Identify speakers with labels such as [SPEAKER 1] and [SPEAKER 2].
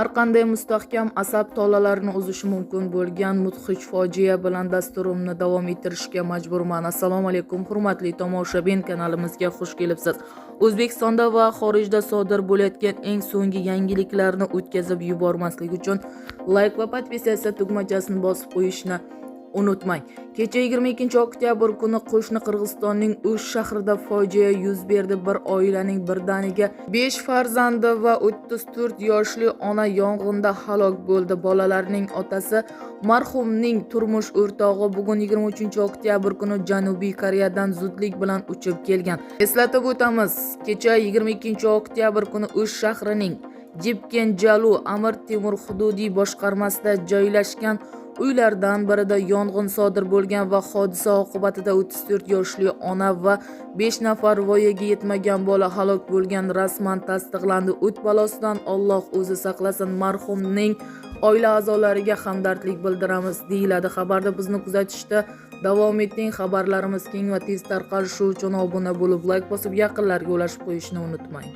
[SPEAKER 1] Har qanday mustahkam asab tolalarini uzishi mumkin bo'lgan mudhish fojia bilan dasturimni davom ettirishga majburman. Assalomu alaykum, hurmatli tomoshabin, kanalimizga xush kelibsiz. O'zbekistonda va xorijda sodir bo'layotgan eng so'nggi yangiliklarni o'tkazib yubormaslik uchun layk va подписаться tugmachasini bosib qo'yishni unutmang. Kecha 22 oktyabr kuni qo'shni Qirg'izistonning O'sh shahrida fojia yuz berdi. Bir oilaning birdaniga 5 farzandi va 34 yoshli ona yong'inda halok bo'ldi. Bolalarning otasi, marhumning turmush o'rtog'i bugun 23 oktyabr kuni Janubiy Koreyadan zudlik bilan uchib kelgan. Eslatib o'tamiz, kecha 22 oktyabr kuni O'sh shahrining Jipken-Jalu Amir Temur hududiy boshqarmasida joylashgan uylardan birida yong'in sodir bo'lgan va hodisa oqibatida 34 yoshli ona va 5 nafar voyaga yetmagan bola halok bo'lgan rasman tasdiqlandi. O't balosidan Alloh o'zi saqlasin, marhumning oila a'zolariga hamdardlik bildiramiz, deyiladi xabarda. Bizni kuzatishda davom eting. Xabarlarimiz keng va tez tarqalishi uchun obuna bo'lib, layk bosib, yaqinlarga ulashib qo'yishni unutmang.